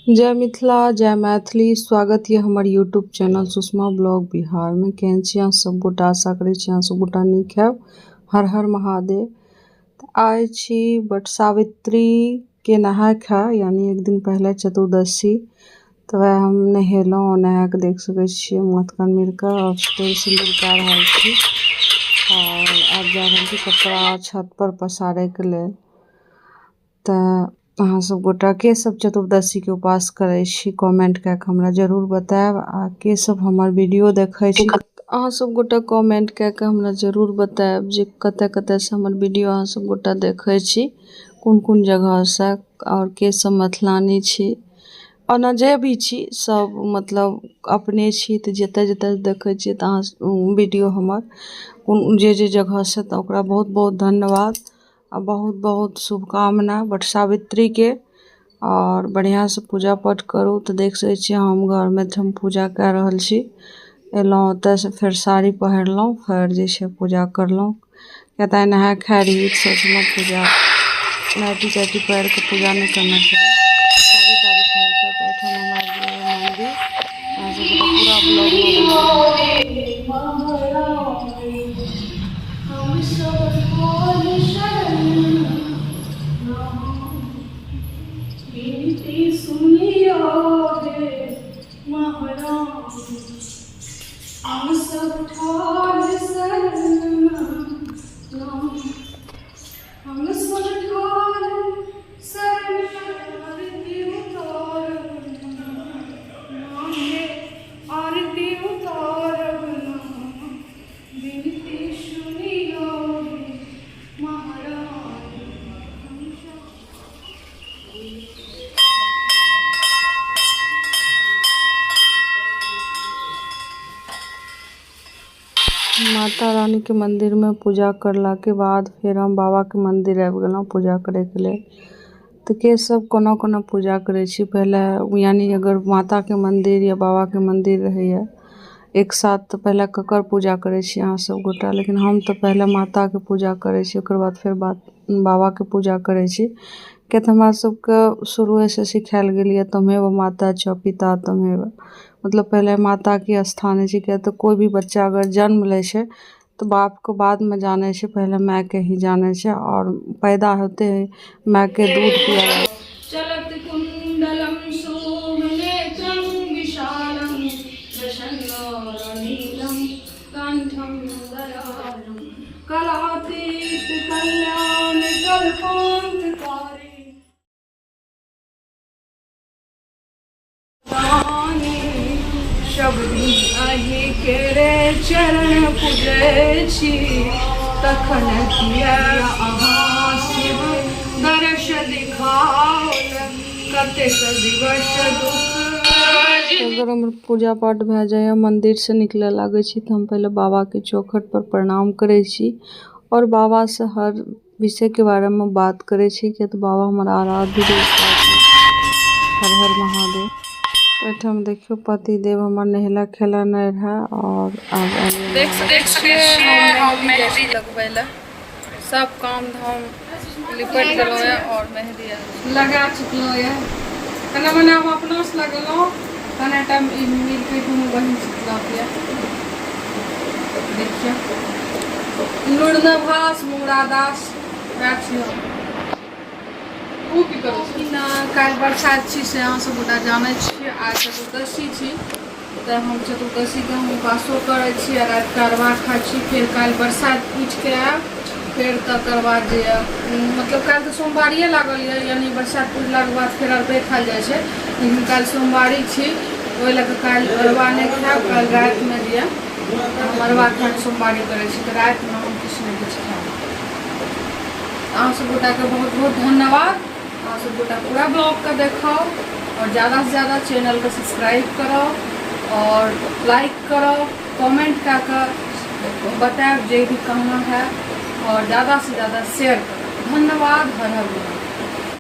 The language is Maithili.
जय मिथिला जय मैथिली। स्वागत यऽ हमर यूट्यूब चैनल सुषमा ब्लॉग बिहारमे। केहन छी अहाँ सब गोटा? आशा करै छी अहाँ सब गोटा नीक हैब। हर हर महादेव। तऽ आइ छी बट सावित्रीके नहाय खाय, यानी एक दिन पहिले चतुर्दशी। तऽ वएह हम नहेलहुँ, नहा कऽ देख सकै छियै माथ कान मिल कऽ आओर तेल सिन्दूर कए रहल छी आओर आब जा रहल छी कपड़ा छत पर पसारैके लेल। तऽ अहाँ सब गोटा के सब चतुर्दशीके उपवास करै छी, कमेंट कए कऽ हमरा जरूर बतायब। आ के सब हमर वीडियो देखै छी, अहाँ सब गोटा कमेंट कए कऽ हमरा जरूर बतायब जे कतऽ कतऽसँ हमर वीडियो अहाँ सब गोटा देखै छी, कोन कोन जगहसँ, आओर के सब मैथिलानी छी। ओना जे भी छी सब मतलब अपने छी। तऽ जतऽ जतऽ देखै छियै तऽ अहाँ वीडियो हमर कोन जे जे जगहसँ, तऽ ओकरा बहुत बहुत धन्यवाद आ बहुत बहुत शुभकामना वट सावित्रीके। आओर बढ़िआँसँ पूजा पाठ करू। तऽ देख सकै छियै हम घरमे हम पूजा कए रहल छी। एलहुँ ओतयसँ, फेर साड़ी पहिरलहुँ, फेर जे छै पूजा करलहुँ, किया तऽ आइ नहाय खाय रही। सोचलहुँ पूजा नाइटी ताइटी पहिर कऽ पूजा नहि करना चाही, साड़ी ताड़ी पहिर कऽ। तऽ एहिठाम हम आबि गेलहुँ मन्दिर। अहाँ सबके पूरा ब्लॉगमे माता रानीके मन्दिरमे पूजा करलाके बाद फेर हम बाबाके मन्दिर आबि गेलहुँ पूजा करैके लेल। तऽ के सब कोना कोना पूजा करै छी पहिले, यानी अगर माताके मन्दिर या बाबाके मन्दिर रहैए एक साथ, तऽ पहिले ककर पूजा करै छी अहाँ सब गोटा? लेकिन हम तऽ पहिले माताके पूजा करै छी, ओकर बाद फेर बाबाके पूजा करै छी, किएक तऽ हमरा सबके शुरुएसँ सिखायल गेल यऽ त्वमेव माता च पिता त्वमेव, मतलब पहिले माताके स्थान होइ छै। किएक तऽ कोइ भी बच्चा अगर जन्म लै छै तऽ बापके बादमे जानै छै, पहिले मायके ही जानै छै आओर पैदा होते ही मायके दूध पियाबै। चलत कुण्डलं शोभनेत्रं विशालं प्रसन्ननीलं कण्ठं दयालं कलातीत कल्याण कल्पान्तकारी। सब दिन अही के रे चरण पूजै छी, तखन किया अहाँ शिव दर्श दिखाओल, कतेक दिवस दुख। अगर हमर पूजा पाठ भए जाइए, मन्दिरसँ निकलऽ लागै छी, तऽ हम पहिले बाबाके चौखट पर प्रणाम करै छी आओर बाबासँ हर विषयके बारेमे बात करै छी, किया तऽ बाबा हमर आराध्य देवता छथि। हर हर महादेव। एहिठाम देखियौ पतिदेव हमर नहेला खेला नहि रहए आओर आब देख सकै छियै हम मेहंदी लगबै लए सब काम धाम निपटि गेलहुँ यऽ आओर मेहंदी लगा चुकलहुँ यऽ। कना मना हम अपनासँ लगेलहुँ, कने टाइम ई मिलके दुनू बहिन सिखलक यऽ। देखियौ नूरनभास मुरादास वएह छी हम। ओ की करै छी ना? काल्हि बरसात छी से अहाँ सब गोटा जानै छियै। आइ चतुर्दशी छी, तऽ हम चतुर्दशीके हम उपवासो करै छी आ रातिके अरबा खाइ छी। फेर काल्हि बरसात पूजिके आयब, फेर तकर बाद जे यऽ मतलब काल्हि तऽ सोमवारिए लागल यऽ, यानी बरसात पूजलाके बाद फेर अरबे खायल जाइ छै, लेकिन काल्हि सोमवारी छी, ओहि लऽ कऽ काल्हि अरबा नहि खायब। काल्हि रातिमे जे यऽ हम अरबा खाके सोमवारी करै छी, तऽ रातिमे हम किछु ने किछु खायब। अहाँ सब गोटाके बहुत बहुत धन्यवाद। अहाँ सब गोटा पूरा ब्लॉगके देखाउ आओर ज़्यादासँ ज़्यादा चैनलके सब्सक्राइब करो और लाइक करो, कमेंट कए कऽ बतायब जे भी कहना है और ज़्यादा से ज़्यादा शेयर करो। धन्यवाद। हर हर महादेव।